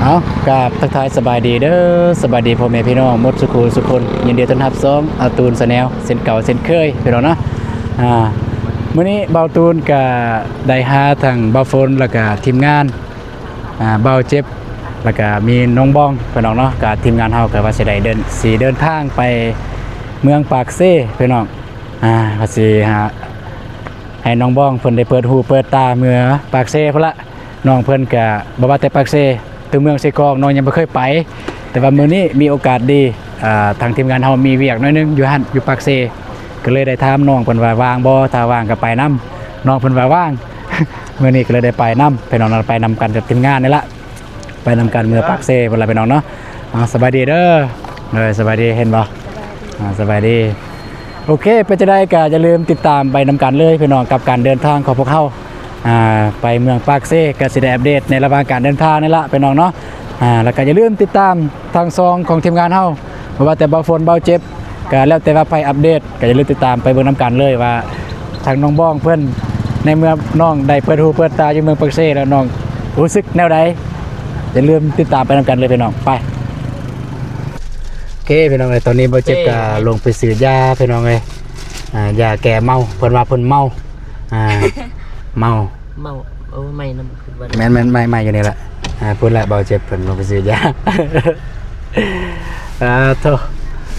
ເອົາ ກາບທັກທາຍສະບາຍດີເດີ ສະບາຍດີພໍ່ແມ່ພີ່ນ້ອງໝົດສູ່ຄູ່ສູ່ຄົນ ຍິນດີຕ້ອນຮັບຊ່ອງອາຕູນແຊນແນວ ເຊັ່ນເກົ່າເຊັ່ນເຄີຍ ພີ່ນ້ອງເນາະ. ອ່າ ມື້ນີ້ບ່າວຕູນກະໄດ້ຫາທັງບ່າວຝົນ ແລ້ວກະທີມງານ ອ່າ ບ່າວເຈັບ ແລ້ວກະມີນ້ອງບອງ ພີ່ນ້ອງເນາະ. ກະທີມງານເຮົາກະວ່າຊິໄດ້ເດີນ ຊິເດີນທາງໄປເມືອງປາກເຊ ພີ່ນ້ອງ. ອ່າ ວ່າຊິຫາ ໃຫ້ນ້ອງບອງເພິ່ນໄດ້ເປີດຫູເປີດຕາເມືອປາກເຊພຸ້ນລະ. ນ້ອງເພິ່ນກະບໍ່ວ່າແຕ່ປາກເຊ ຕົວເມືອງເຊກອງ ນ້ອງຍັງບໍ່ເຄີຍໄປ, ແຕ່ວ່າມື້ນີ້ມີໂອກາດດີ ອ່າ ທາງທີມງານເຮົາມີວຽກໜ້ອຍໜຶ່ງຢູ່ຫັ້ນ ຢູ່ປາກເຊ ກໍເລີຍໄດ້ຖາມນ້ອງເພິ່ນວ່າວ່າງບໍ່ ຖ້າວ່າງກໍໄປນຳ. ນ້ອງເພິ່ນວ່າວ່າງ ມື້ນີ້ກໍເລີຍໄດ້ໄປນຳ ພີ່ນ້ອງເນາະ ໄປນຳກັນກັບທີມງານນີ້ລະ. ໄປນຳກັນເມືອປາກເຊພຸ້ນລະ ພີ່ນ້ອງເນາະ. ອ່າ ສະບາຍດີເດີ ເອີ ສະບາຍດີ ເຫັນບໍ່? ອ່າ ສະບາຍດີ. ໂອເຄ ເປັນຈັ່ງໃດກໍຢ່າລືມຕິດຕາມໄປນຳກັນເລີຍ ພີ່ນ້ອງ ກັບການເດີນທາງຂອງພວກເຮົາ ອ່າ ໄປເມືອງປາກເຊ ກໍຊິໄດ້ອັບເດດໃນລະຫວ່າງການເດີນທາງນີ້ລະ ພີ່ນ້ອງເນາະ. ອ່າ ແລ້ວກໍຢ່າລືມຕິດຕາມທາງຊ່ອງຂອງທີມງານເຮົາ ບໍ່ວ່າແຕ່ບ່າວຝົນ ບ່າວເຈັບ ກໍແລ້ວແຕ່ວ່າໃຜອັບເດດ ກໍຢ່າລືມຕິດຕາມໄປເບິ່ງນຳກັນເລີຍວ່າ ທາງນ້ອງບອງເພິ່ນ ໃນເມື່ອນ້ອງໄດ້ເປີດຫູເປີດຕາຢູ່ເມືອງປາກເຊແລ້ວ ນ້ອງຮູ້ສຶກແນວໃດ? ຢ່າລືມຕິດຕາມໄປນຳກັນເລີຍ ພີ່ນ້ອງ. ໄປ ໂອເຄ ພີ່ນ້ອງເອີຍ ຕອນນີ້ບ່າວເຈັບກໍລົງໄປຊື້ຢາ ພີ່ນ້ອງເອີຍ ອ່າ ຢາແກ້ເມົາ ເພິ່ນວ່າເພິ່ນເມົາ ອ່າ ເມົາ ເມົາ ໂອ້ ໄມ້ນຳ ແມ່ນໆ ໄມ້ ໄມ້ຢູ່ນີ້ລະ. ອ່າ ພຸ້ນລະ ບ່າວເຈັບເພິ່ນລົງໄປຊື້ຢາ. ອ່າ ໂທ້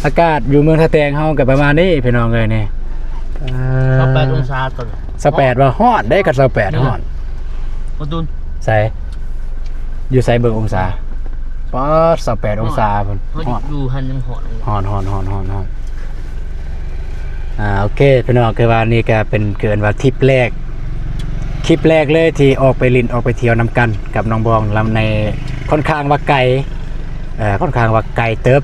ອາກາດຢູ່ເມືອງທ່າແຕງເຮົາກໍປະມານນີ້ ພີ່ນ້ອງເອີຍ ນີ້ ອ່າ ຊາວແປດອົງສາຕອນນີ້ ຊາວແປດບໍ່? ຮ້ອນເດ້ ຄັນຊາວແປດ ຮ້ອນ. ປະຕູນ ໃສ? ຢູ່ໃສເບິ່ງອົງສາ? ປາດ ຊາວແປດອົງສາພຸ້ນ. ຮ້ອນ ຮ້ອນ ຢູ່ຫັ້ນຍັງຮ້ອນ. ຮ້ອນ ຮ້ອນ ຮ້ອນ ຮ້ອນ ຮ້ອນ. ອ່າ ໂອເຄ ພີ່ນ້ອງ ຄືວ່ານີ້ກໍເປັນ ເອີ້ນວ່າທຣິບແລກ ຄລິບແລກເລີຍທີ່ອອກໄປຫຼິ້ນ ອອກໄປທ່ຽວນຳກັນກັບນ້ອງບອງ ລຳໃນຂ້ອນຂ້າງວ່າໄກ ເອີ ຂ້ອນຂ້າງວ່າໄກເຕີບ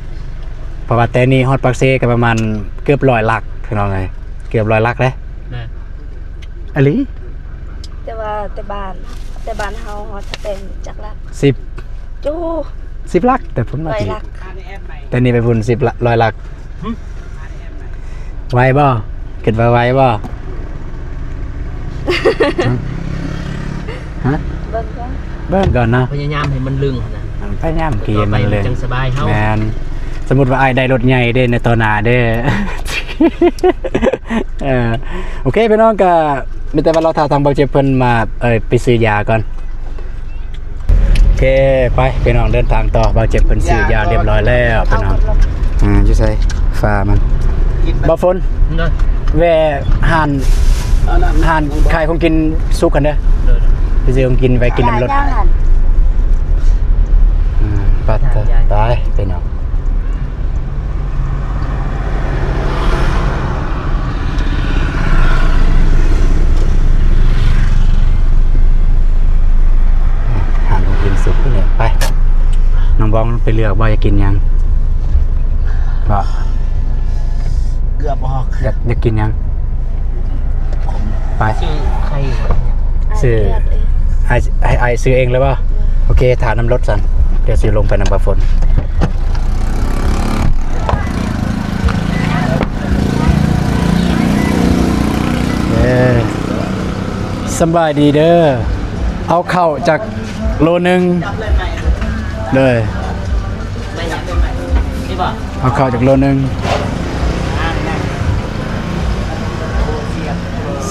ເພາະວ່າແຕ່ນີ້ຮອດປາກເຊກໍປະມານເກືອບຮ້ອຍຫຼັກ ພີ່ນ້ອງເອີຍ ເກືອບຮ້ອຍຫຼັກເດ້. ແມ່ນ ອີ່ຫຼີ? ແຕ່ວ່າແຕ່ບ້ານ ແຕ່ບ້ານເຮົາຮອດສະແຕນຈັກຫຼັກ? ສິບ. ໂອ້ ສິບຫຼັກ ແຕ່ພຸ້ນມາ ຮ້ອຍຫຼັກ ແຕ່ນີ້ໄປພຸ້ນສິບ ຮ້ອຍຫຼັກ. ຫຶ? ໄວບໍ່? ຄິດວ່າໄວບໍ່? ຮະ? ເບິ່ງກ່ອນ ເບິ່ງກ່ອນເນາະ ພະຍາຍາມໃຫ້ມັນລຶ້ງຫັ້ນນະ ພະຍາຍາມຂີ່ໃຫ້ມັນລຶ້ງ ຈັ່ງສະບາຍເຮົາ. ແມ່ນ ສົມມຸດວ່າອ້າຍໄດ້ລົດໃຫຍ່ເດ້ ໃນຕໍ່ໜ້າເດ້. ເອີ ໂອເຄ ພີ່ນ້ອງ ກະມີແຕ່ວ່າລໍຖ້າທາງບ່າວເຈັບເພິ່ນມາ ເອີ ໄປຊື້ຢາກ່ອນ. ໂອເຄ ໄປພີ່ນ້ອງ ເດີນທາງຕໍ່. ບ່າວເຈັບເພິ່ນຊື້ຢາຮຽບຮ້ອຍແລ້ວພີ່ນ້ອງ. ອ່າ ຢູ່ໃສ? ຝາມັນ ບ່າວຝົນ ໂດຍ ແວ່ຮ້ານ ຮ້ານຂາຍຂອງກິນສຸກຫັ້ນເດີ ໂດຍ ໄປຊື້ຂອງກິນໄວ້ກິນນຳລົດ. ອືມ ໄປ ໄປພີ່ນ້ອງ. ຮ້ານຂອງກິນສຸກນີ້ ໄປ ນ້ອງບອງໄປເລືອກວ່າຢາກກິນຫຍັງ ເນາະ ເກືອບອອກ ຢາກ ຢາກກິນຫຍັງ? ໄປ ຊື້ໄຂ່ ຊື້ ເລືອກເອງ ອ້າຍ ໃຫ້ອ້າຍຊື້ເອງເລີຍບໍ່? ໂອເຄ ຖ້ານຳລົດຊັ້ນ ດຽວຊິລົງໄປນຳບ່າວຝົນ. ເອີ ສະບາຍດີເດີ ເອົາເຂົ້າຈັກໂລໜຶ່ງ ໂດຍ ເອົາເຂົ້າຈັກໂລໜຶ່ງ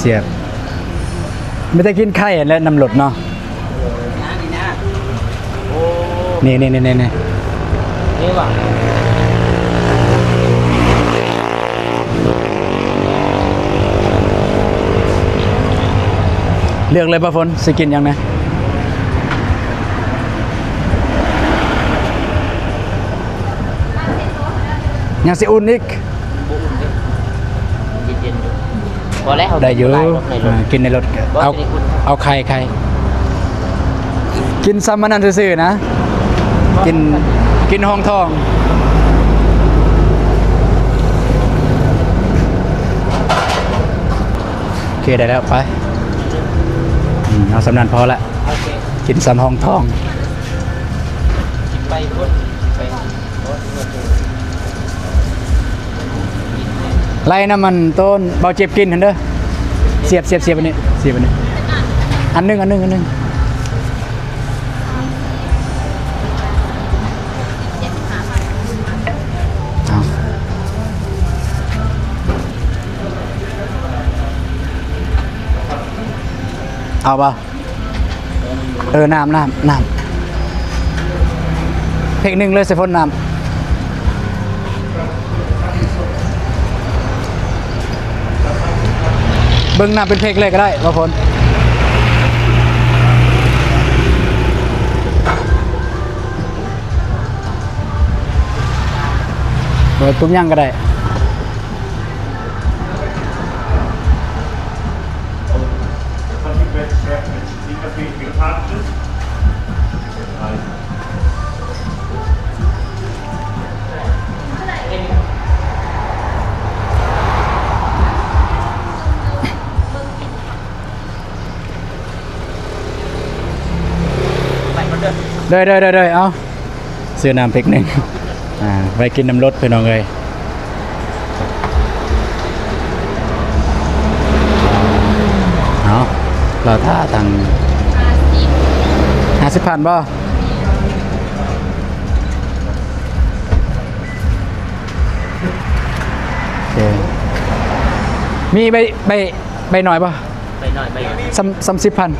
ສຽບ ມີແຕ່ກິນໄຂ່ຫັ້ນແຫຼະນຳລົດເນາະ. ນີ້ໆໆໆ ນີ້ຫວາ ເລືອກເລີຍ ບ່າວຝົນ ຊິກິນຫຍັງແດ່? ຍັງຊິອຸ່ນອີກ? ບໍ່ອຸ່ນເດ້ ເຢັນໆຢູ່ ພໍແລ້ວ ໄດ້ຢູ່ ເຮົາກິນບໍ່ໄດ້ດອກໃນລົດ ເອີ ກິນໃນລົດ ບໍ່ ເອົາ ຊິໄດ້ອຸ່ນ ເອົາໄຂ່ ໄຂ່ ກິນຊ່ຳອັນນັ້ນຊື່ໆນະ ກິນ ກິນຮອງທອງ. ໂອເຄ ໄດ້ແລ້ວ ໄປ ອືມ ເອົາຊ່ຳນັ້ນພໍລະ ໂອເຄ ກິນຊ່ຳຮອງທອງ ກິນໄປພຸ້ນ ໄປ ໄລ່ນຳມັນໂຕນເບົາເຈັບກິນຫັ້ນເດີ ສຽບ ສຽບ ສຽບອັນນີ້ ສຽບອັນນີ້ ອັນໜຶ່ງ ອັນໜຶ່ງ ອັນໜຶ່ງ. ໂ ເອົາບໍ່? ເອີ ນ້ຳ ນ້ຳ ນ້ຳ ເພັກໜຶ່ງເລີຍ ໃສ່ຝົນ ນ້ຳ ເບິ່ງນ້ຳເປັນເພັກເລີຍກໍໄດ້ ບໍ່ຝົນ. ເປີດຕຸ່ມຫຍັງກໍໄດ້. ໂດຍ ໂດຍ ໂດຍ ໂດຍ ເອົາ ຊື້ນ້ຳເພັກໜຶ່ງ ອ່າ ໄວ້ກິນນຳລົດ ພີ່ນ້ອງເອີຍ. ເອົາ ລາວຖ້າທາງ ຫ້າສິບ ຫ້າສິບພັນບໍ່? ໂອເຄ ມີໃບ ໃບ ໃບໜ້ອຍບໍ່? ໃບໜ້ອຍ ໃບໜ້ອຍ ສ່ຳ ສ່ຳສິບພັນ.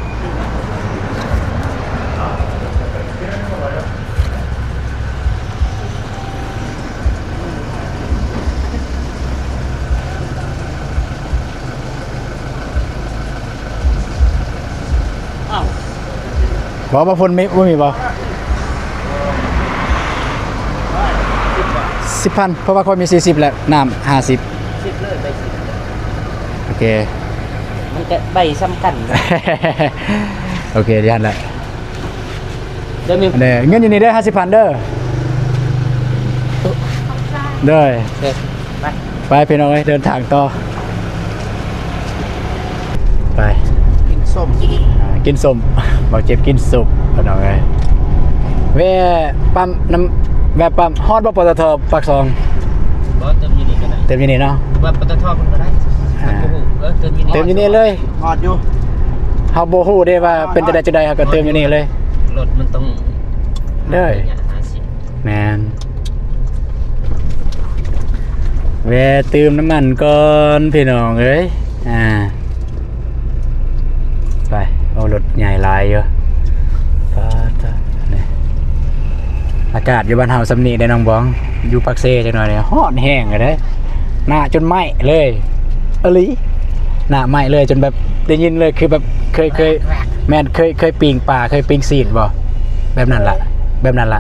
ອ້າວ ບໍ່ ບໍ່ພົ້ນ ມີ ບໍ່ມີບໍ່? ສິບພັນ ເພາະວ່າຂ້ອຍມີສີ່ສິບແລ້ວ ນ້ຳຫ້າສິບ ສິບເລີຍ ໃບສິບ ໂອເຄ ມັນກະໃບສ່ຳກັນ ໂອເຄ ຢ້ານແຫຼະ ເດີ ເງິນຢູ່ນີ້ເດີ ຫ້າສິບພັນເດີ ເດີ ໄປ ໄປພີ່ນ້ອງເອີຍ ເດີນທາງຕໍ່ ໄປ ກິນສົ້ມ ອ່າ ກິນສົ້ມ ບ່າວເຈັບກິນສົ້ມ ພີ່ນ້ອງເອີຍ ແວ່ປ້ຳນ້ຳ ແວ່ປ້ຳ ຮອດບໍ່ ປຕທ ປາກຊ່ອງ? ບໍ່ ເຕີມຢູ່ນີ້ກໍໄດ້ ເຕີມຢູ່ນີ້ເນາະ ວ່າ ປຕທ ເພິ່ນກໍໄດ້ ອ່າ ບໍ່ຮູ້ ເອີ ເຕີມຢູ່ນີ້ ເຕີມຢູ່ນີ້ເລີຍ ຮອດຢູ່ ເຮົາບໍ່ຮູ້ເດ້ວ່າເປັນຈັ່ງໃດຈັ່ງໃດ ເຮົາກໍເຕີມຢູ່ນີ້ເລີຍ ລົດມັນຕ້ອງ ເດີ ແມ່ນ ແວ່ຕື່ມນ້ຳມັນກ່ອນພີ່ນ້ອງເອີຍ ອ່າ ໄປ ໂອ້ ລົດໃຫຍ່ຫຼາຍຢູ່ ປາດໂທ້ ນີ້ ອາກາດຢູ່ບ້ານເຮົາສ່ຳນີ້ເດ້ນ້ອງບອງ ຢູ່ປາກເຊຈັກໜ້ອຍນີ້ຮ້ອນແຮງເດ້ ໜ້າຈົນໄໝ້ເລີຍ ອີ່ຫຼີ ໜ້າໄໝ້ເລີຍ ຈົນແບບໄດ້ຍິນເລີຍ ຄືແບບເຄີຍ ເຄີຍ ແມ່ນ ເຄີຍ ເຄີຍປີ້ງປາ ເຄີຍປີ້ງຊີ້ນບໍ່? ແບບນັ້ນລະ ແບບນັ້ນລະ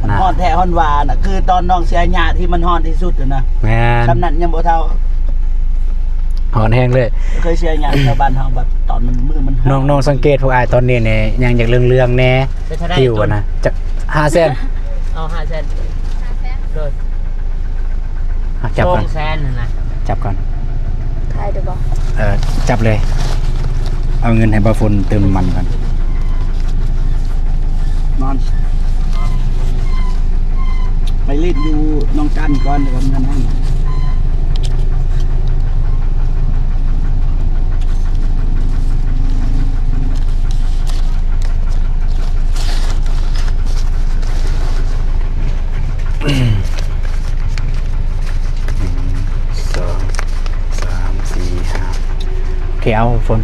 ມັນຮ້ອນແທ້ຮ້ອນວ່ານະ ຄືຕອນນ້ອງເສຍຫຍ້າທີ່ມັນຮ້ອນທີ່ສຸດນະ ແມ່ນ ສ່ຳນັ້ນຍັງບໍ່ເທົ່າ ຮ້ອນແຮງເລີຍ ເຄີຍເສຍຫຍ້າແຖວບ້ານເຮົາ ບັດຕອນມັນ ມື້ມັນຮ້ອນ ນ້ອງ ນ້ອງສັງເກດພວກອ້າຍຕອນນີ້ນີ້ ຍັງຢາກເຫຼືອງໆແດ່ ເປັນເທົ່າໃດ ຜິວຫັ້ນນະ ຈັກຫ້າແສນ ເອົາຫ້າແສນ ໂດຍ ອ່ະ ຈັບກ່ອນ ສອງແສນຫັ້ນນະ ຈັບກ່ອນ ຖ່າຍໄດ້ບໍ່? ເອີ ຈັບເລີຍ ເອົາເງິນໃຫ້ບ່າວຝົນເຕີມນ້ຳມັນກ່ອນ ນອນ ໄປຫຼິ້ນຢູ່ໜອງຈັນກ່ອນ ແລ້ວກໍເມືອນຳ. ໜຶ່ງ ສອງ ສາມ ສີ່ ຫ້າ ໂອເຄ ເອົາຝົນ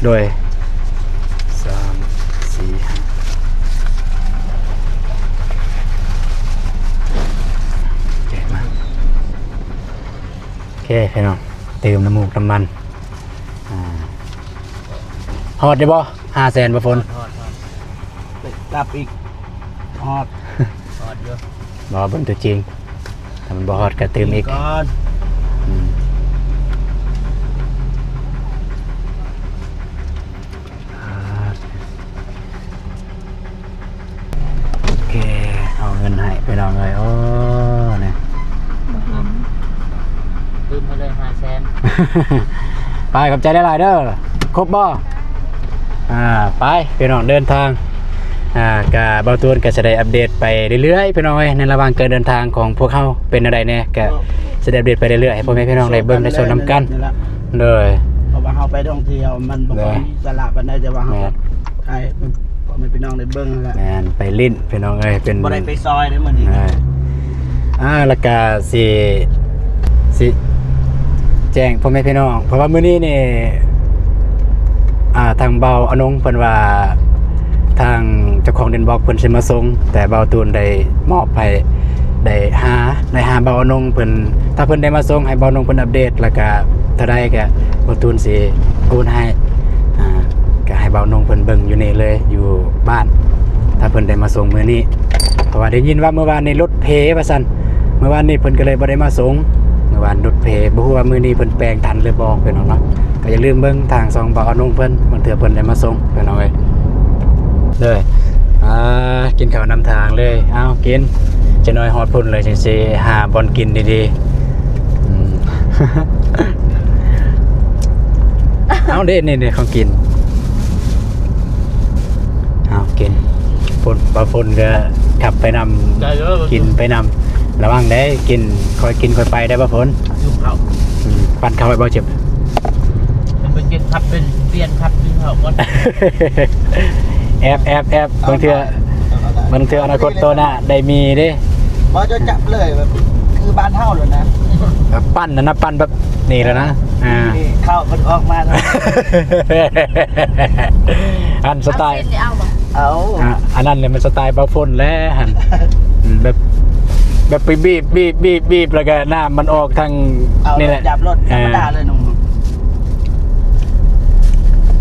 ໂດຍ ສາມ ສີ່ ຫ້າ ໂອເຄ ມາ ໂອເຄ ພີ່ນ້ອງ ຕື່ມນ້ຳມູກນ້ຳມັນ ອ່າ ຮອດຢູ່ບໍ່? ຫ້າແສນບໍ່ຝົນ? ຮອດ ຮອດ ຮອດ ກັບອີກ ຮອດ ຮອດຢູ່ ລໍເບິ່ງຕົວຈິງ ຖ້າມັນບໍ່ຮອດກໍຕື່ມອີກ ຕື່ມກ່ອນ ອືມ ໂອເຄ ເອົາເງິນໃຫ້ພີ່ນ້ອງເອີຍ ໂອ້ ນີ້ ບໍ່ເຫັນ ຕື່ມໃຫ້ເລີຍຫ້າແສນ ໄປ ຂອບໃຈຫຼາຍໆເດີ ຄົບບໍ່? ອ່າ ໄປພີ່ນ້ອງ ເດີນທາງ ອ່າ ກະບ່າວຕູນກະຊິໄດ້ອັບເດດໄປເລື້ອຍໆ ພີ່ນ້ອງເອີຍ ໃນລະຫວ່າງການເດີນທາງຂອງພວກເຮົາເປັນແນວໃດແດ່ ກະຊິໄດ້ອັບເດດໄປເລື້ອຍໆ ໃຫ້ພໍ່ແມ່ພີ່ນ້ອງໄດ້ເບິ່ງໄດ້ຊົມນຳກັນ ໂດຍ ເພາະວ່າເຮົາໄປທ່ອງທ່ຽວ ມັນບໍ່ຄ່ອຍມີອິດສະຫຼະປານໃດ ແຕ່ວ່າເຮົາ ແມ່ນ ໃຫ້ພໍ່ແມ່ພີ່ນ້ອງໄດ້ເບິ່ງຫັ້ນແຫຼະ ແມ່ນ ໄປຫຼິ້ນພີ່ນ້ອງເອີຍ ເປັນ ບໍ່ໄດ້ໄປຊອຍເດ້ມື້ນີ້ ອ່າ ແລ້ວກະຊິ ຊິ ແຈ້ງພໍ່ແມ່ພີ່ນ້ອງ ເພາະວ່າມື້ນີ້ນີ້ ອ່າ ທາງບ່າວອານົງເພິ່ນວ່າ ທາງເຈົ້າຂອງດິນບລັອກເພິ່ນຊິມາສົ່ງ ແຕ່ບ່າວຕູນໄດ້ມອບໃຫ້ ໄດ້ຫາ ໄດ້ຫາບ່າວອານົງເພິ່ນ ຖ້າເພິ່ນໄດ້ມາສົ່ງໃຫ້ບ່າວອານົງເພິ່ນອັບເດດ ແລ້ວກະເທົ່າໃດກະບ່າວຕູນຊິໂອນໃຫ້ ອ່າ ກະໃຫ້ບ່າວອານົງເພິ່ນເບິ່ງຢູ່ນີ້ເລີຍ ຢູ່ບ້ານ ຖ້າເພິ່ນໄດ້ມາສົ່ງມື້ນີ້ ເພາະວ່າໄດ້ຍິນວ່າມື້ວານນີ້ລົດເພວ່າຊັ້ນ ມື້ວານນີ້ເພິ່ນກໍເລີຍບໍ່ໄດ້ມາສົ່ງ ມື້ວານລົດເພ ບໍ່ຮູ້ວ່າມື້ນີ້ເພິ່ນແປງທັນຫຼືບໍ່ ພີ່ນ້ອງເນາະ. ກໍຢ່າລືມເບິ່ງທາງຊ່ອງບ່າວອານົງເພິ່ນ ບາງເທື່ອເພິ່ນໄດ້ມາສົ່ງ ພີ່ນ້ອງເອີຍ. ເດີ ອ່າ ກິນເຂົ້ານຳທາງເລີຍ ເອົາ ກິນ ຈັກໜ້ອຍຮອດພຸ້ນເລີຍ ຈັ່ງຊິຫາບ່ອນກິນດີໆ. ອືມ ເອົາເດ້ ນີ້ໆ ຂອງກິນ ເອົາ ກິນ ຝົນ ບ່າວຝົນກໍຂັບໄປນຳ ໄດ້ເດີ ກິນໄປນຳ ລະວັງເດ້ ກິນ ຄ່ອຍກິນຄ່ອຍໄປເດ້ ບ່າວຝົນ ຫິວເຂົ້າ ອືມ ປັ້ນເຂົ້າໄວ້ບໍ່ ເຈັບ ມັນໄປກິນຂັບ ເປັນປ່ຽນຂັບກິນເຂົ້າກ່ອນ ແອບໆໆ ບາງເທື່ອ ບາງເທື່ອອະນາຄົດຕໍ່ໜ້າໄດ້ມີເດ້ ບໍ່ຈະຈັບເລີຍ ແບບຄືບ້ານເຮົາໂລດນະ ແບບປັ້ນນະ ປັ້ນແບບນີ້ແລ້ວນະ ອ່າ ນີ້ເຂົ້າເພິ່ນອອກມາແລ້ວ ອັນສະໄຕ ເອົາ ເອົາ ອ່າ ອັນນັ້ນແຫຼະມັນສະໄຕບ່າວຝົນແຫຼະຫັ້ນ ອືມ ແບບ ແບບໄປບີບ ບີບ ບີບ ບີບ ແລ້ວກໍນ້ຳມັນອອກທາງນີ້ແຫຼະ ຈັບລົດທຳມະດາເລີຍໜຸ່ມ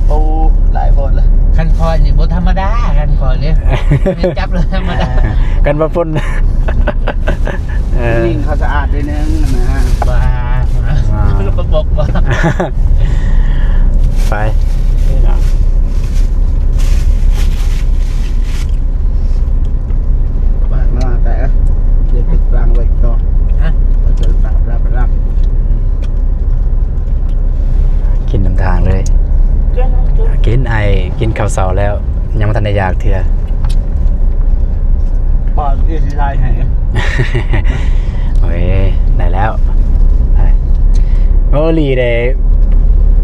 ໂອ້ ຫຼາຍໂພດລະ ຄັນຂ້ອຍນີ້ບໍ່ທຳມະດາ ຄັນຂ້ອຍນີ້ ຈັບລົດທຳມະດາ ຄັນວ່າຝົນ ເອີ ຍິງເຂົາສະອາດໜ້ອຍໜຶ່ງນະ ບ້າ ອ່າ ບໍ່ບອກວ່າ ໄປ ບາດມາແຕ່ເດີນໄປກາງໄວ້ຕໍ່ ຮະ ມັນຈະປັບ ປັບ ປັບ ກິນນຳທາງເລີຍ ກິນ ກິນ ອ້າຍກິນເຂົ້າເຊົ້າແລ້ວ ຍັງບໍ່ທັນໄດ້ຢາກເທື່ອ ປ້ອນທີ່ຊິຖ່າຍໃຫ້ ໂອ້ຍ ໄດ້ແລ້ວ ໂອ້ ອີ່ຫຼີເດ້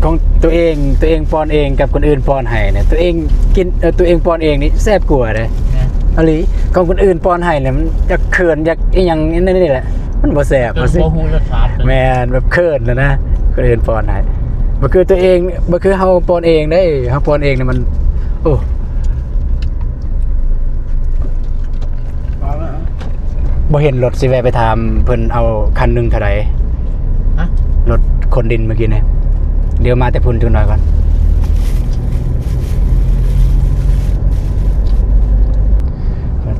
ຂອງຕົວເອງ ຕົວເອງປ້ອນເອງກັບຄົນອື່ນປ້ອນໃຫ້ນີ້ ຕົວເອງກິນ ເອີ ຕົວເອງປ້ອນເອງນີ້ແຊບກວ່າເດ້ ແມ່ນ ອີ່ຫຼີ ຂອງຄົນອື່ນປ້ອນໃຫ້ນີ້ມັນຢາກເຂີນ ຢາກອີ່ຫຍັງນີ້ແຫຼະ ມັນບໍ່ແຊບ ຄືບໍ່ຮູ້ລົດຊາດ ແມ່ນ ແບບເຂີນນະນະ ຄົນອື່ນປ້ອນໃຫ້ ບໍ່ຄືຕົວເອງ ບໍ່ຄືເຮົາປ້ອນເອງເດ້ ເຮົາປ້ອນເອງນີ້ມັນ ໂອ້ ບໍ່ເຫັນລົດ ຊິແວ່ໄປຖາມເພິ່ນເອົາຄັນໜຶ່ງເທົ່າໃດ ຮະ ລົດຂົນດິນມື້ກີ້ນີ້ ດຽວມາແຕ່ພຸ້ນຈັກໜ້ອຍກ່ອນ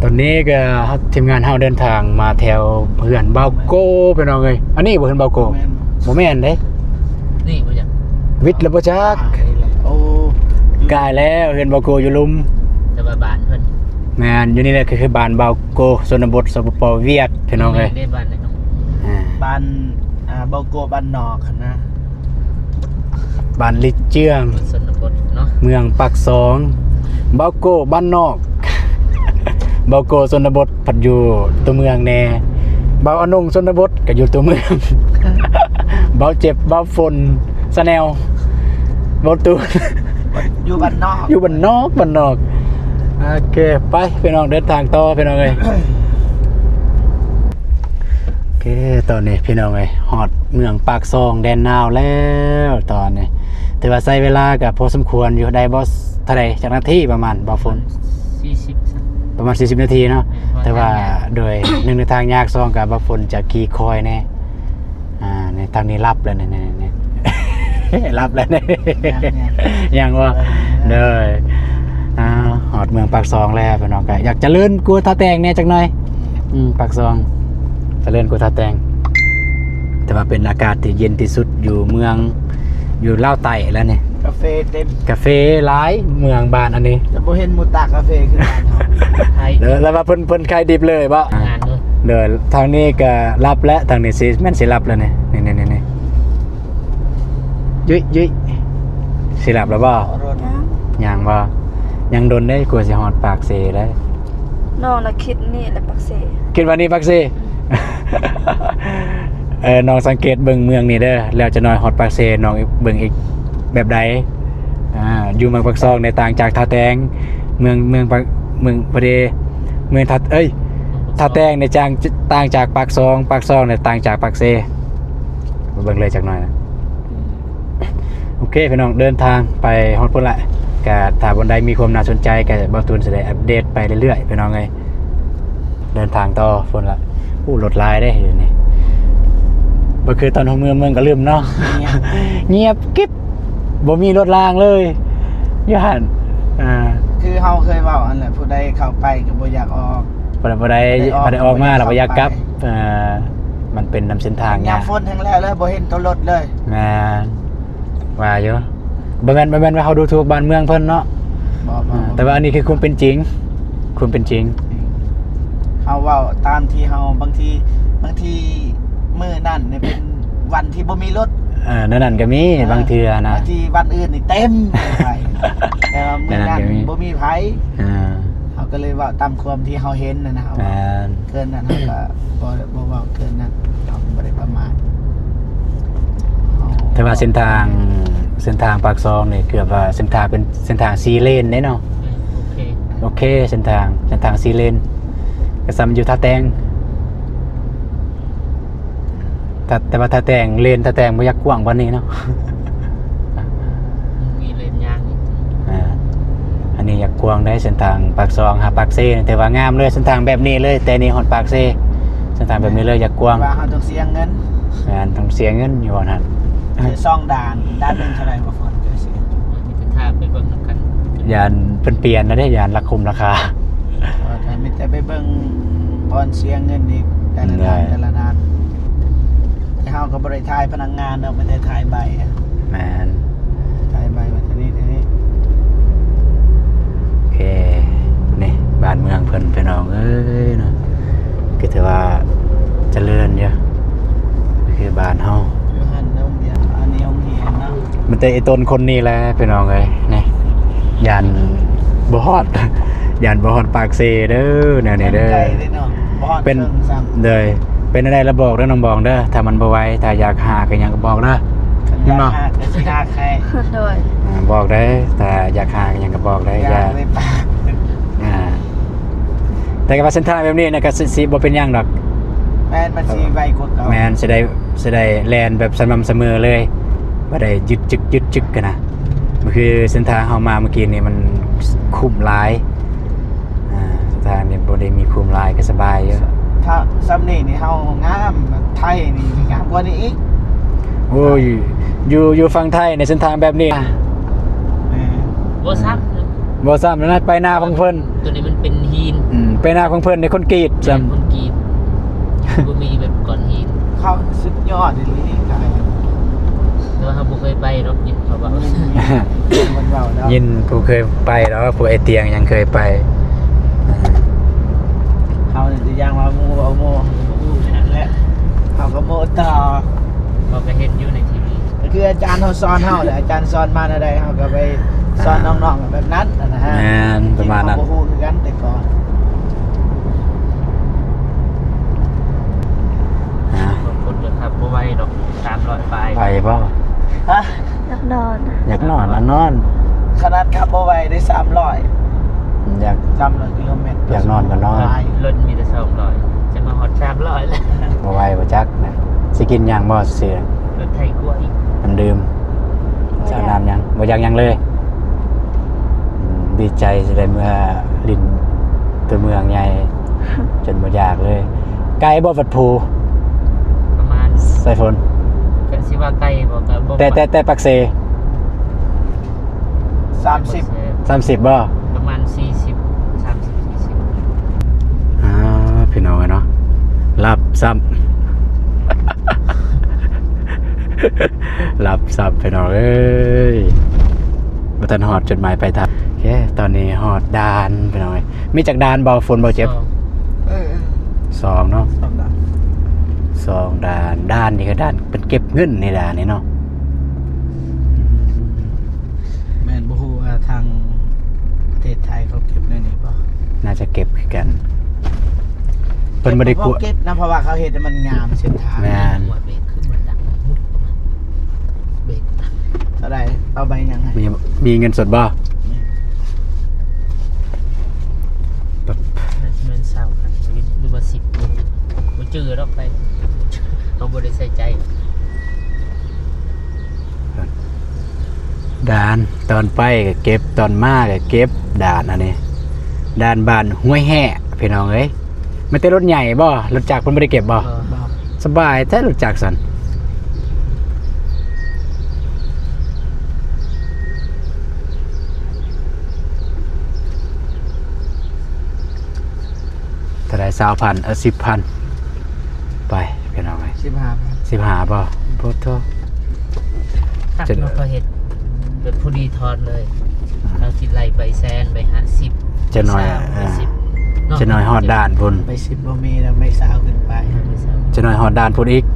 ຕອນນີ້ກໍທີມງານເຮົາເດີນທາງມາແຖວເຮືອນບ່າວໂກ້ ພີ່ນ້ອງເອີຍ ອັນນີ້ບໍ່ເຮືອນບ່າວໂກ້ ບໍ່ແມ່ນເດ້ ນີ້ບໍ່ຈັກ ວິດແລ້ວບໍ່ຈັກ ໂອ້ ກາຍແລ້ວ ເຮືອນບ່າວໂກ້ຢູ່ລຸ່ມ ແຕ່ວ່າບ້ານເພິ່ນ ແມ່ນ ຢູ່ນີ້ແຫຼະ ກໍຄືບ້ານບ່າວໂກ້ ຊົນນະບົດ ສປປ ຫວຽດ ພີ່ນ້ອງເອີຍ ບ້ານ ອ່າ ບ້ານ ອ່າ ບ່າວໂກ້ບ້ານນອກຫັ້ນນະ ບ້ານລິເຈືອງ ຊົນນະບົດເນາະ ເມືອງປາກຊ່ອງ ບ່າວໂກ້ບ້ານນອກ ບ່າວໂກ້ຊົນນະບົດ ພັດຢູ່ຕົວເມືອງແດ່ ບ່າວອານົງຊົນນະບົດກໍຢູ່ຕົວເມືອງ ບ່າວເຈັບ ບ່າວຝົນ ຊາແນວ ບ່າວຕູນ ຢູ່ບ້ານນອກ ຢູ່ບ້ານນອກ ບ້ານນອກ ໂອເຄ ໄປພີ່ນ້ອງ ເດີນທາງຕໍ່ພີ່ນ້ອງເອີຍ ໂອເຄ ຕອນນີ້ພີ່ນ້ອງເອີຍ ຮອດເມືອງປາກຊ່ອງແດນນາວແລ້ວຕອນນີ້ ຖືວ່າໃຊ້ເວລາກໍພໍສົມຄວນຢູ່ ໄດ້ບໍ່ ເທົ່າໃດ ຈັກນາທີປະມານ ບ່າວຝົນ ສີ່ສິບ ປະມານສີ່ສິບນາທີເນາະ ແມ່ນ ແຕ່ວ່າ ໂດຍ ໜຶ່ງ ເດີນທາງຍາກ ສອງ ກໍບ່າວຝົນຈະຂີ່ຄ່ອຍແດ່ ອ່າ ນີ້ ທາງນີ້ຫຼັບແລ້ວ ນີ້ ນີ້ ນີ້ ຫຼັບແລ້ວນີ້ ຍັງ ຍັງ ຍັງບໍ່ ເອີ ເດີ ອ່າ ຮອດເມືອງປາກຊ່ອງແລ້ວ ພີ່ນ້ອງກໍຢາກຈະເລີນກວ່າທ່າແຕງແດ່ຈັກໜ້ອຍ ອືມ ປາກຊ່ອງ ຈະເລີນກວ່າທ່າແຕງ ແຕ່ວ່າເປັນອາກາດທີ່ເຢັນທີ່ສຸດຢູ່ເມືອງ ຢູ່ລາວໃຕ້ແລ້ວນີ້ ກາເຟເຕັມ ກາເຟຫຼາຍເມືອງບ້ານອັນນີ້ ແຕ່ບໍ່ເຫັນໝູ່ຕາກກາເຟຄືບ້ານເຮົາ ເດີ ແລ້ວວ່າເພິ່ນ ເພິ່ນຂາຍດິບເລີຍບໍ່ ງານເດີ ເດີ ທາງນີ້ກໍຫຼັບແລ້ວ ທາງນີ້ຊິ ແມ່ນຊິຫຼັບແລ້ວນີ້ ນີ້ໆໆ ຍຸ້ຍໆ ຊິຫຼັບແລ້ວບໍ່ ຍັງ ຍັງບໍ່ ຍັງດົນເດ້ ກວ່າຊິຮອດປາກເຊໄດ້ ນ້ອງນະຄິດນີ້ແຫຼະປາກເຊ ຄິດວ່ານີ້ປາກເຊ ອືມ ເອີ ນ້ອງສັງເກດເບິ່ງເມືອງນີ້ເດີ ແລ້ວຈັກໜ້ອຍຮອດປາກເຊ ນ້ອງເບິ່ງອີກແບບໃດ ອ່າ ຢູ່ເມືອງປາກຊ່ອງນີ້ຕ່າງຈາກທ່າແຕງ ເມືອງ ເມືອງປາກ ເມືອງ ພໍດີ ເມືອງທ່າ ເອີຍ ທ່າແຕງນີ້ຈາງ ຕ່າງຈາກປາກຊ່ອງ ປາກຊ່ອງນີ້ຕ່າງຈາກປາກເຊ ມາເບິ່ງເລີຍຈັກໜ້ອຍນະ ໂອເຄພີ່ນ້ອງ ເດີນທາງໄປຮອດພຸ້ນລະ ກະຖ້າບ່ອນໃດມີຄວາມໜ້າສົນໃຈ ກະບ່າວຕູນຊິໄດ້ອັບເດດໄປເລື້ອຍໆ ພີ່ນ້ອງເອີຍ. ເດີນທາງຕໍ່ພຸ້ນລະ. ໂອ້ ລົດຫຼາຍເດ້ດຽວນີ້ ບໍ່ຄືຕອນເຮົາເມືອ ເມືອກະລຶມເນາະ ງຽບ ງຽບກິບ ບໍ່ມີລົດລາງເລີຍຢູ່ຫັ້ນ. ອ່າ ຄືເຮົາເຄີຍເວົ້າຫັ້ນແຫຼະ ຜູ້ໃດເຂົ້າໄປກະບໍ່ຢາກອອກ ຜູ້ໃດ ຜູ້ໃດອອກມາລະບໍ່ຢາກກັບ. ເອີ ມັນເປັນນຳເສັ້ນທາງຍາກ ຍາມຝົນແຮງແລ້ວເລີຍ ບໍ່ເຫັນໂຕລົດເລີຍ. ແມ່ນ ວ່າຢູ່ ບໍ່ແມ່ນ ບໍ່ແມ່ນວ່າເຮົາດູຖູກບ້ານເມືອງເພິ່ນເນາະ. ບໍ່ ບໍ່ ອ່າ ແຕ່ວ່າອັນນີ້ຄືຄວາມເປັນຈິງ ຄວາມເປັນຈິງ. ເຮົາເວົ້າຕາມທີ່ເຮົາ ບາງທີ ບາງທີມື້ນັ້ນນີ້ເປັນວັນທີ່ບໍ່ມີລົດ. ເອີ ແນວນັ້ນກະມີ ເອີ ບາງເທື່ອນະ ບາງທີວັນອື່ນນີ້ເຕັມໄປ ແຕ່ວ່າມື້ນັ້ນ ແນວນັ້ນກະມີ ບໍ່ມີໃຜ. ອ່າ ເຮົາກະເລີຍເວົ້າຕາມຄວາມທີ່ເຮົາເຫັນຫັ້ນນະ. ແມ່ນ ເກີນນັ້ນເຮົາກະບໍ່ ບໍ່ເວົ້າເກີນນັ້ນ ເຮົາບໍ່ໄດ້ປະໝາດ. ແຕ່ວ່າເສັ້ນທາງ ເສັ້ນທາງປາກຊ່ອງນີ້ເກືອບວ່າເສັ້ນທາງເປັນເສັ້ນທາງສີ່ເລນເດ້ເນາະ. ໂອເຄ ໂອເຄ ເສັ້ນທາງ ເສັ້ນທາງສີ່ເລນ ກະສ່ຳຢູ່ທ່າແຕງ. ແຕ່ ແຕ່ວ່າທ່າແຕງ ເລນທ່າແຕງບໍ່ຢາກກວ້າງປານນີ້ເນາະ ມີເລນຍາງອີກ. ອ່າ ອັນນີ້ຢາກກວ້າງໄດ໋ ເສັ້ນທາງປາກຊ່ອງຫາປາກເຊ ແຕ່ວ່າງາມເລີຍ ເສັ້ນທາງແບບນີ້ເລີຍ ແຕ່ນີ້ຮອດປາກເຊ ເສັ້ນທາງແບບນີ້ເລີຍ ຢາກກວ້າງ. ວ່າເຮົາຕ້ອງເສຍເງິນ ແມ່ນ ຕ້ອງເສຍເງິນຢູ່ຫັ້ນ. ສອງດ່ານ ດ່ານໜຶ່ງເທົ່າໃດບໍ່ ເພິ່ນກະເສຍ ມີແຕ່ຖ້າໄປເບິ່ງນຳກັນ. ຢ້ານເພິ່ນປ່ຽນແລ້ວເດ້ ຢ້ານລາຄາ ເອີ ແຕ່ມີແຕ່ໄປເບິ່ງບ່ອນເສຍເງິນອີກ ແຕ່ລະດ່ານ ແຕ່ລະດ່ານ. ແຕ່ເຮົາກະບໍ່ໄດ້ຖ່າຍພະນັກງານດອກ ມີແຕ່ຖ່າຍໃບ. ແມ່ນ ຖ່າຍໃບວ່າເທົ່ານີ້ເທົ່ານີ້. ໂອເຄ ນີ້ບ້ານເມືອງເພິ່ນ ພີ່ນ້ອງເອີຍເນາະ ກະຖືວ່າຈະເລີນຢູ່ ຄືບ້ານເຮົາ. ຢູ່ຫັ້ນໂຮງຮຽນ ອັນນີ້ໂຮງຮຽນເນາະ. ມີແຕ່ອີ່ຕົນຄົນນີ້ແຫຼະພີ່ນ້ອງເອີຍ ນີ້ ຢ້ານບໍ່ຮອດ ຢ້ານບໍ່ຮອດປາກເຊເດີ ແນວນີ້ເດີ. ໄກເດ້ເນາະ ບໍ່ຮອດເຄິ່ງຊ້ຳ. ໂດຍ ເປັນແນວໃດລະບອກເດີນ້ອງບອງເດີ ຖ້າມັນບໍ່ໄຫວ ຖ້າຢາກຫາກະຫຍັງກະບອກເດີ. ຄັນຢາກຫາກກະຊິຫາກໃຫ້. ໂດຍ ອ່າ ບອກໄດ້ ຖ້າຢາກຫາກະຫຍັງກະບອກໄດ້. ຢ່າ ຢ່າ ໄປປາກ. ອ່າ ແຕ່ກະວ່າເສັ້ນທາງແບບນີ້ນະ ກະຊິ ຊິບໍ່ເປັນຫຍັງດອກ. ແມ່ນ ມັນຊິໄວກວ່າເກົ່າ. ແມ່ນ ຊິໄດ້ ຊິໄດ້ແລ່ນແບບສະໝ່ຳສະເໝີເລີຍ ບໍ່ໄດ້ຍຶດຈຶກ ຍຶດຈຶກຫັ້ນນະ. ມັນຄືເສັ້ນທາງເຮົາມາມື້ກີ້ນີ້ມັນຂຸມຫຼາຍ ອ່າ ເສັ້ນທາງນີ້ບໍ່ໄດ້ມີຂຸມຫຼາຍກະສະບາຍຢູ່. ຖ້າສ່ຳນີ້ນີ້ເຮົາງາມ ໄທນີ້ງາມກວ່ານີ້ອີກ. ໂອ້ຍ ຢູ່ ຢູ່ຝັ່ງໄທໃນເສັ້ນທາງແບບນີ້ ແມ່ນ ບໍ່ຊ້ຳ ບໍ່ຊ້ຳນະ ໄປນາຂອງເພິ່ນ. ໂຕນີ້ມັນເປັນຫີນ ອືມ ໄປນາຂອງເພິ່ນໃນຄອນກຣີດຊ້ຳ ແມ່ນ ຄອນກຣີດ ບໍ່ມີແບບກ້ອນຫີນ. ເຂົາສຸດຍອດອີ່ຫຼີ ແຕ່ວ່າເຮົາບໍ່ເຄີຍໄປດອກ ຍິນເຂົາເວົ້າ ຍິນຜູ້ເຄີຍໄປດອກ ພວກໄອ້ຕຽງຍັງເຄີຍໄປ. ເຮົານີ້ຊິຢ່າງວ່າໝູ່ເວົ້າໝູ່ ເຮົາກະບໍ່ຮູ້ຄືກັນແຫຼະ ເຮົາກະໂມ້ຕໍ່ ເຮົາກະເຫັນຢູ່ໃນທີວີ ກະຄືອາຈານເຮົາສອນເຮົາແຫຼະ ອາຈານສອນມາແນວໃດ ເຮົາກະໄປສອນ ອ່າ ນ້ອງໆແບບນັ້ນຫັ້ນນະ. ແມ່ນ ປະມານນັ້ນ ເຮົາກະບໍ່ຮູ້ຄືກັນແຕ່ກ່ອນ. ອ່າ ຄົນກະຂັບບໍ່ໄວດອກ ສາມຮ້ອຍປາຍ ໄວບໍ່? ຮະ? ຢາກນອນ ຢາກນອນ ນອນ ຂະໜາດຂັບບໍ່ໄວໄດ້ສາມຮ້ອຍ ຢາກ ສາມຮ້ອຍກິໂລແມັດ ຢາກນອນກະນອນ. ລົດມີແຕ່ສອງຮ້ອຍ ຈະມາຮອດສາມຮ້ອຍແລ້ວ ບໍ່ໄວບໍ່ຈັກນະ. ຊິກິນຫຍັງບໍ່? ຊື້ ລົດໄຖກວາອີກ ນ້ຳດື່ມ ບໍ່ຢາກ ສາກນ້ຳຫຍັງ ບໍ່ຢາກຫຍັງເລີຍ. ອືມ ດີໃຈຊິໄດ້ເມືອຫຼິ້ນໂຕເມືອງໃຫຍ່ ຈົນບໍ່ຢາກເລີຍ. ໄກບໍ່ວັດພູ? ປະມານ ສາຍຝົນ ກະຊິວ່າໄກບໍ່ ກະບໍ່ ແຕ່ ແຕ່ ແຕ່ປາກເຊ ສາມສິບ ສາມສິບບໍ່? ປະມານສີ່ສິບ ສາມສິບ ສີ່ສິບ. ອ່າ ພີ່ນ້ອງເອີຍເນາະ ຫຼັບຊ້ຳ ຫຼັບຊ້ຳພີ່ນ້ອງເອີຍ ບໍ່ທັນຮອດຈຸດໝາຍປາຍທາງ. ໂອເຄ ຕອນນີ້ຮອດດ່ານພີ່ນ້ອງເອີຍ. ມີຈັກດ່ານບໍ່ ຝົນບໍ່ເຈັບ? ສອງ ເອີ ເອີ ສອງເນາະ ສອງດ່ານ ສອງດ່ານ. ດ່ານນີ້ກະດ່ານເພິ່ນເກັບເງິນໃນດ່ານນີ້ເນາະ. ແມ່ນ ບໍ່ຮູ້ວ່າທາງປະເທດໄທເຂົາເກັບແນວນີ້ບໍ່? ໜ້າຈະເກັບຄືກັນ ເພິ່ນບໍ່ໄດ້ກວດ ເກັບນະ ເພາະວ່າເຂົາເຮັດໃຫ້ມັນງາມເສັ້ນທາງ. ແມ່ນ ເບກຄືມັນດັງ ເບກ ເທົ່າໃດ? ເອົາໃບຫຍັງໃຫ້? ມີ ມີເງິນສົດບໍ່? ໜ້າຈະແມ່ນຊາວພັນ ຫຼືວ່າສິບພັນ ບໍ່ຈື່ດອກ ໄປ ເຮົາບໍ່ໄດ້ໃສ່ໃຈ. ດ່ານ ຕອນໄປກໍເກັບ ຕອນມາກໍເກັບ ດ່ານອັນນີ້ ດ່ານບ້ານຫ້ວຍແຮ່ ພີ່ນ້ອງເອີຍ. ແມ່ນແຕ່ລົດໃຫຍ່ບໍ່? ລົດຈັກເພິ່ນບໍ່ໄດ້ເກັບບໍ່? ບໍ່ ສະບາຍແທ້ລົດຈັກຊັ້ນ. ເທົ່າໃດ? ຊາວພັນ ເອີ ສິບພັນ ໄປ ພີ່ນ້ອງເອີຍ. ສິບຫ້າພັນ ສິບຫ້າບໍ່? ໂພດໂທ. ຄັກເນາະ ເຂົາເຮັດແບບພໍດີທອນເລີຍ. ອ່າ ເຮົາຊິໄລ່ໄປແສນ ໄປຫ້າສິບ ຈັກໜ້ອຍ ໄປຊາວ ເອີ ໄປສິບເນາະ. ຈັກໜ້ອຍຮອດດ່ານພຸ້ນ ໄປສິບບໍ່ມີແລ້ວ ໄປຊາວຂຶ້ນໄປ. ຈັກໜ້ອຍຮອດດ່ານພຸ້ນອີກ.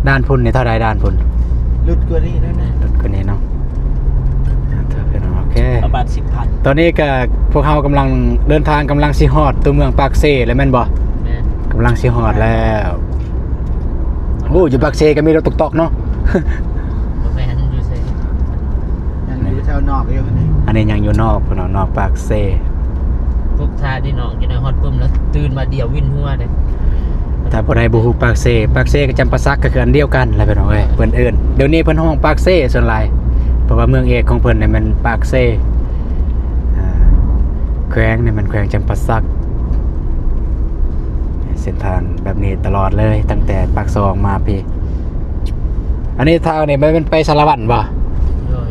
ດ່ານພຸ້ນນີ້ເທົ່າໃດດ່ານພຸ້ນ? ຫຼຸດກວ່ານີ້ໜ້ອຍໜຶ່ງ ຫຼຸດກວ່ານີ້ເນາະ. ໂອເຄ ປະມານສິບພັນ. ຕອນນີ້ກໍພວກເຮົາກຳລັງເດີນທາງ ກຳລັງຊິຮອດຕົວເມືອງປາກເຊແລ້ວແມ່ນບໍ່? ແມ່ນ ກຳລັງຊິຮອດແລ້ວ. ໂອ້ ຢູ່ປາກເຊກໍມີລົດຕອກໆເນາະ. ບໍ່ແມ່ນ ຢູ່ໃສ? ຍັງຢູ່ແຖວນອກຢູ່ນີ້. ອັນນີ້ຍັງຢູ່ນອກພຸ້ນເນາະ ນອກປາກເຊ. ປຸກຖ້າໄດ້ນ້ອງ ຈັກໜ້ອຍຮອດປຶ້ມແລ້ວຕື່ນມາດຽວວິນຫົວເດ້. ຖ້າຜູ້ໃດບໍ່ຮູ້ປາກເຊ ປາກເຊກັບຈຳປາສັກກໍຄືອັນດຽວກັນແຫຼະພີ່ນ້ອງເອີຍ. ເພິ່ນເອີ້ນ ດຽວນີ້ເພິ່ນຮ້ອງປາກເຊສ່ວນຫຼາຍ ເພາະວ່າເມືອງເອກຂອງເພິ່ນນີ້ແມ່ນປາກເຊ. ອ່າ ແຂວງນີ້ແມ່ນແຂວງຈຳປາສັກ. ເສັ້ນທາງແບບນີ້ຕະຫຼອດເລີຍ ຕັ້ງແຕ່ປາກຊ່ອງມາພີ້. ອັນນີ້ທາງນີ້ແມ່ນໄປສາລະວັນບໍ່? ໂດຍ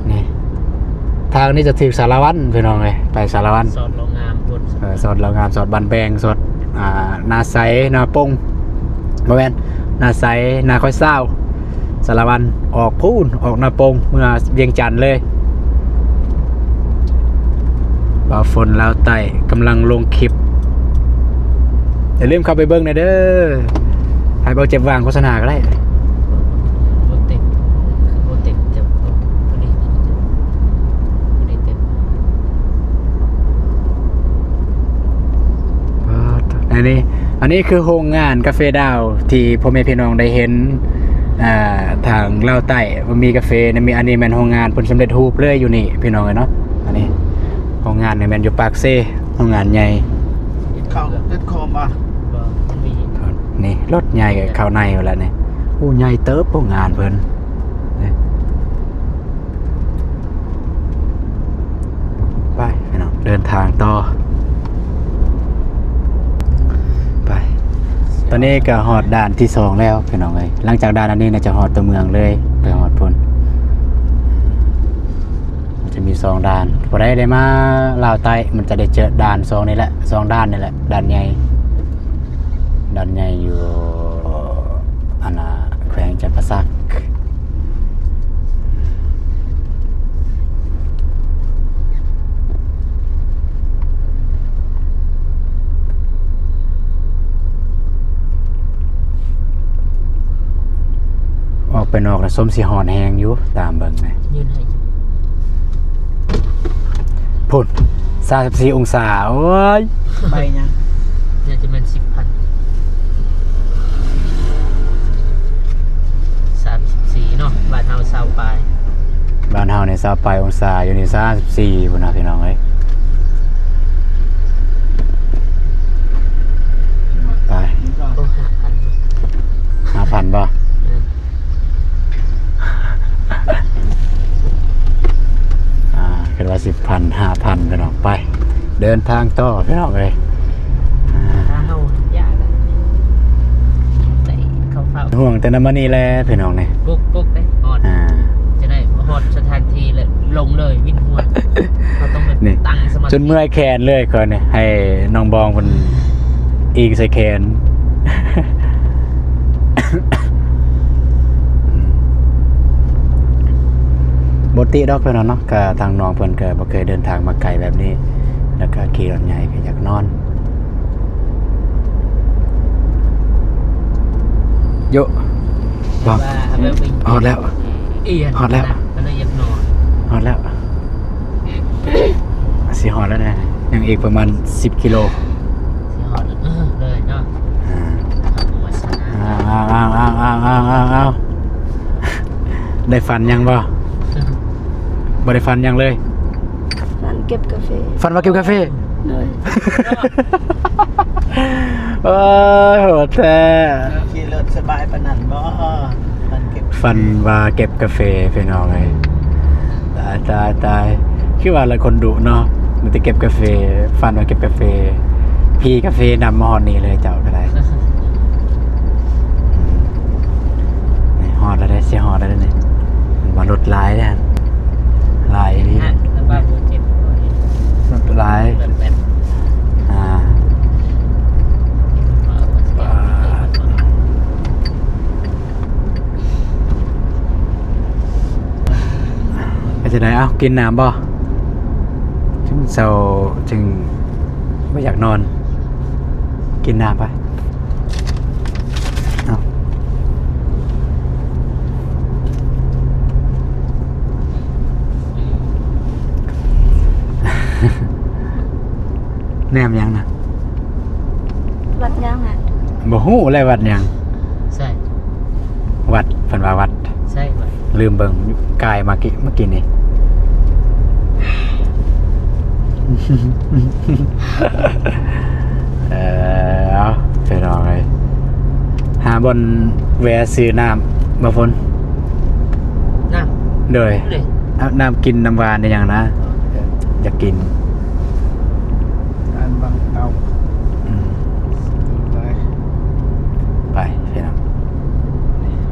ໆ. ນີ້ ທາງນີ້ຈະຖືກສາລະວັນພີ່ນ້ອງເອີຍ ໄປສາລະວັນ ສອດເລາະງາມພຸ້ນ. ເອີ ສອດເລາະງາມ ສອດບ້ານແບງ ສອດ ອ່າ ນາໄຊ ນາປົງ ບໍ່ແມ່ນ ນາໄຊ ນາຄອຍຊາວ ສາລະວັນ ອອກພຸ້ນ ອອກນາປົງ ເມືອວຽງຈັນເລີຍ. ບ່າວຝົນລາວໃຕ້ກຳລັງລົງຄລິບ ຢ່າລືມເຂົ້າໄປເບິ່ງແດ່ເດີ. ໃຫ້ບ່າວເຈັບວາງໂຄສະນາກໍໄດ້. ບໍ່ເຕັມ ບໍ່ເຕັມ ແຕ່ບໍ່ ບໍ່ໄດ້ ບໍ່ໄດ້ເຕັມ. ອັນນີ້ ອັນນີ້ຄືໂຮງງານກາເຟດາວ ທີ່ພໍ່ແມ່ພີ່ນ້ອງໄດ້ເຫັນ ອ່າ ທາງລາວໃຕ້ວ່າມີກາເຟນະ ມີ ອັນນີ້ແມ່ນໂຮງງານເພິ່ນສຳເລັດຮູບເລີຍຢູ່ນີ້ພີ່ນ້ອງເອີຍເນາະ. ອັນນີ້ໂຮງງານນີ້ແມ່ນຢູ່ປາກເຊ ໂຮງງານໃຫຍ່. ເຂົ້າເກີດໂຄມບໍ່? ບໍ່ ມັນມີ ນີ້ລົດໃຫຍ່ເຂົ້າໃນພຸ້ນລະນີ້. ໂອ້ ໃຫຍ່ເຕີບໂຮງງານເພິ່ນ. ໄປພີ່ນ້ອງ ເດີນທາງຕໍ່ໄປ. ຕອນນີ້ກໍຮອດດ່ານທີສອງແລ້ວພີ່ນ້ອງເອີຍ. ຫຼັງຈາກດ່ານອັນນີ້ໜ້າຈະຮອດຕົວເມືອງເລີຍ ໄປຮອດພຸ້ນ. ມັນຈະມີສອງດ່ານ ຜູ້ໃດໄດ້ມາລາວໃຕ້ ມັນຈະໄດ້ເຈີດ່ານສອງນີ້ແຫຼະ ສອງດ່ານນີ້ແຫຼະ ດ່ານໃຫຍ່. ດ່ານໃຫຍ່ຢູ່ ອັນນ່າ ແຂວງຈຳປາສັກ. ອອກໄປນອກນະ ສົມຊິຮ້ອນແຮງຢູ່ ຕາມເບິ່ງນະ. ຢືນໃຫ້ ພຸ້ນ ສາມສິບສີ່ອົງສາ. ໂອ້ຍ ໄປຫຍັງ? ໜ້າຈະແມ່ນສິບພັນ ສາມສິບສີ່ເນາະ. ບ້ານເຮົາຊາວປາຍ ບ້ານເຮົານີ້ຊາວປາຍອົງສາ ຢູ່ນີ້ສາມສິບສີ່ພຸ້ນນະ ພີ່ນ້ອງເອີຍ. ໄປ ໂອ້ ຫ້າພັນ ຫ້າພັນບໍ່? ເອີ ອ່າ ຄິດວ່າສິບພັນ ຫ້າພັນ ພີ່ນ້ອງ. ໄປ ເດີນທາງຕໍ່ພີ່ນ້ອງເອີຍ. ອ່າ ຖ້າເຮົາຢາກໄດ້ເຂົ້າເຝົ້າ ຫ່ວງແຕ່ນຳມານີ້ແຫຼະພີ່ນ້ອງນີ້. ປຸກໆເດ້ ຮອດ ອ່າ ຈະໄດ້ຮອດສະຖານທີ່ແລ້ວລົງເລີຍ ວິນຫົວ. ເຮົາຕ້ອງແບບ ນີ້ ຕັ້ງສະມາທິ ຈົນເມື່ອຍແຂນເລີຍຂ້ອຍນີ້ ໃຫ້ນ້ອງບອງເພິ່ນອີງໃສ່ແຂນ. ບໍ່ຕິດອກພີ່ນ້ອງເນາະ ກະທາງນ້ອງເພິ່ນກະບໍ່ເຄີຍເດີນທາງມາໄກແບບນີ້ ແລ້ວກະຂີ່ລົດໃຫຍ່ກະຢາກນອນ. ໂຢ ບອກ ຮອດແລ້ວ ຮອດແລ້ວ ຮອດແລ້ວ ຊິຮອດແລ້ວນະ ຍັງອີກປະມານສິບກິໂລ ຊິຮອດເລີຍເນາະ. ອ່າ ເອົາ ເອົາ ເອົາ ເອົາ ເອົາ ເອົາ ເອົາ ໄດ້ຝັນຫຍັງບໍ່? ບໍ່ໄດ້ຝັນຫຍັງເລີຍ. ຝັນເກັບກາເຟ ຝັນວ່າເກັບກາເຟ. ໂດຍ ເອີຍ ໂຫດແທ້. ຂີ່ລົດສະບາຍປານນັ້ນບໍ່? ຝັນເກັບກ ຝັນວ່າເກັບກາເຟພີ່ນ້ອງເອີຍ ຕາຍ ຕາຍ ຕາຍ ຄືວ່າລະຄົນດຸເນາະ ມີແຕ່ເກັບກາເຟ ຝັນວ່າເກັບກາເຟ ຜີກາເຟນຳມາຮອດນີ້ເລີຍເຈົ້າກໍໄດ້ ນີ້ຮອດແລ້ວເດ້ ຊິຮອດແລ້ວເດ້ນີ້ ວ່າລົດຫຼາຍເດ້ ຫຼາຍອີ່ຫຼີ ລົດຫຼາຍ ອ່າ ເປັນຈັ່ງໃດ ເອົ້າ ກິນນ້ຳບໍ່? ຈຶ່ງເຊົາ ຈຶ່ງບໍ່ຢາກນອນ ກິນນ້ຳໄປ ເອົາ ແນມຫຍັງນະ? ວັດຫຍັງນະ? ບໍ່ຮູ້ແຫຼະ ວັດຫຍັງ? ໃຊ່ ວັດ ເພິ່ນວ່າວັດ ໃຊ່ ວັດ ລືມເບິ່ງ ກາຍມາກີ້ ເມື່ອກີ້ນີ້ ເອີ ເອົາ ພີ່ນ້ອງເອີຍ ຫາບ່ອນແວ່ຊື້ນ້ຳ ບໍ່ຝົນ ນ້ຳ ໂດຍ ເດ້ ເອົາ ນ້ຳກິນ ນ້ຳຫວານ ອີ່ຫຍັງນະ ຢາກກິນ ອັນບັງເຕົາ ອືມ ໄປ ໄປພີ່ນ້ອງ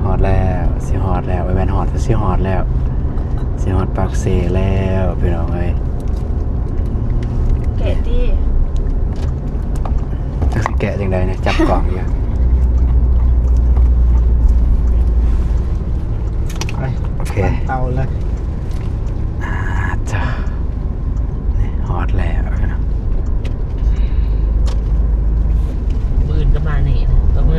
ຮອດແລ້ວ ຊິຮອດແລ້ວ ບໍ່ແມ່ນຮອດ ຊິຮອດແລ້ວ ຊິຮອດປາກເຊແລ້ວ ພີ່ນ້ອງເອີຍ ແກະຕິ ຈັກຊິແກະຈັ່ງໃດນີ້ ຈັບກ້ອງຢູ່ ໄປ ໂອເຄ ເຕົາເລີຍ ອ່າ ຈ້າ ນີ້ຮອດແລ້ວເນາະ ມື້ອື່ນກໍມານີ້ນະ ກໍມື້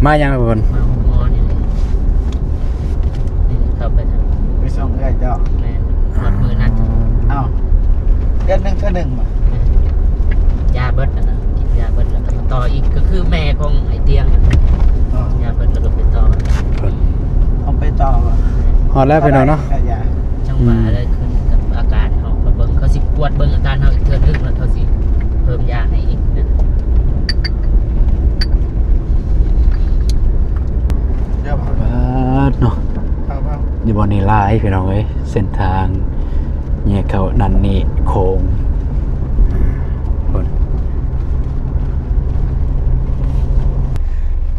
ມາຫຍັງພຸ້ນ ມາໂຮງໝໍນີ້ ນີ້ເຂົ້າໄປທາງ ໄປສົ່ງເອື້ອຍເຈົ້າ ແມ່ນ ຮອດມື້ນັດ ອ້າວ ເດືອນໜຶ່ງເທື່ອໜຶ່ງບໍ່? ແມ່ນ ຢາເບິດແລ້ວນະ ກິນຢາເບິດແລ້ວກໍມາຕໍ່ອີກ ກໍຄືແມ່ຂອງໄອ້ຕຽງ ອໍ ຢາເບິດແລ້ວກໍໄປຕໍ່ ຕ້ອງໄປຕໍ່ບໍ່? ຮອດແລ້ວພີ່ນ້ອງເນາະ ຢາ ຈັ່ງວ່າ ອືມ ແລ້ວຂຶ້ນກັບອາການເຮົາ ເຂົາເບິ່ງ ເຂົາຊິກວດເບິ່ງອາການເຮົາອີກເທື່ອໜຶ່ງ ແລ້ວເຂົາຊິເພີ່ມຢາໃຫ້ອີກນະ ເດີ ບາດເນາະ ຢູ່ບ່ອນນີ້ຫຼາຍພີ່ນ້ອງເອີຍ ເສັ້ນທາງແຍກເຂົ້ານັ້ນນີ້ໂຄ້ງ ພຸ້ນ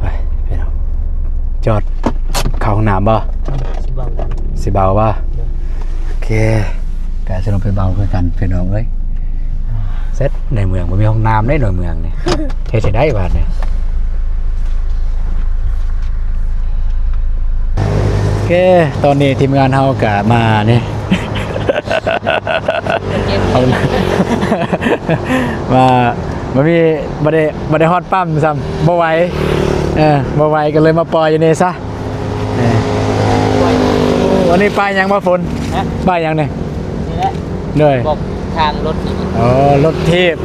ໄປພີ່ນ້ອງ ຈອດເຂົ້າຫ້ອງນ້ຳບໍ່? ຊິເບົາ ຊິເບົາບໍ່? ໂອເຄ ກະຊິລົງໄປເບົາຄືກັນພີ່ນ້ອງເອີຍ ເສັດ ໃນເມືອງບໍ່ມີຫ້ອງນ້ຳເດ້ ໃນເມືອງນີ້ ເຮັດຈັ່ງໃດບາດນີ້? ໂອເຄ ຕອນນີ້ທີມງານເຮົາກະມານີ້ ມາ ບໍ່ມີ ບໍ່ໄດ້ ບໍ່ໄດ້ຮອດປ້ຳຊ້ຳ ບໍ່ໄຫວ ເອີ ບໍ່ໄຫວກໍເລີຍມາປ່ອຍຢູ່ນີ້ຊະ ເອີ ອັນນີ້ປ້າຍຫຍັງບໍ່ຝົນ? ຮະ? ປ້າຍຫຍັງນີ້? ນີ້ແຫຼະ ໂດຍ ບອກທາງລົດນີ້ ອໍ ລົດຖີບ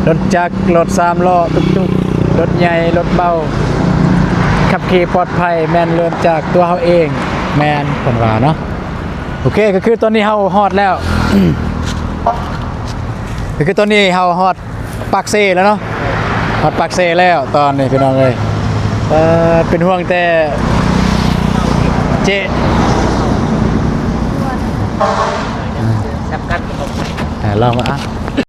ເອີ ລົດຈັກ ລົດສາມລໍ້ ຕຸກໆ ລົດໃຫຍ່ ລົດເບົາ ຂັບຂີ່ປອດໄພ ແມ່ນເລີ່ມຈາກຕົວເຮົາເອງ ແມ່ນເພິ່ນວ່າເນາະ ໂອເຄ ກໍຄືຕອນນີ້ເຮົາຮອດແລ້ວ ກໍຄືຕອນນີ້ເຮົາຮອດ ປາກເຊແລ້ວເນາະ ຮອດປາກເຊແລ້ວຕອນນີ້ພີ່ນ້ອງເອີຍ ເອີ ເປັນຫ່ວງແຕ່ເຈ ສຳຄັນ ອ່າ ລອງມາ ອ່ະ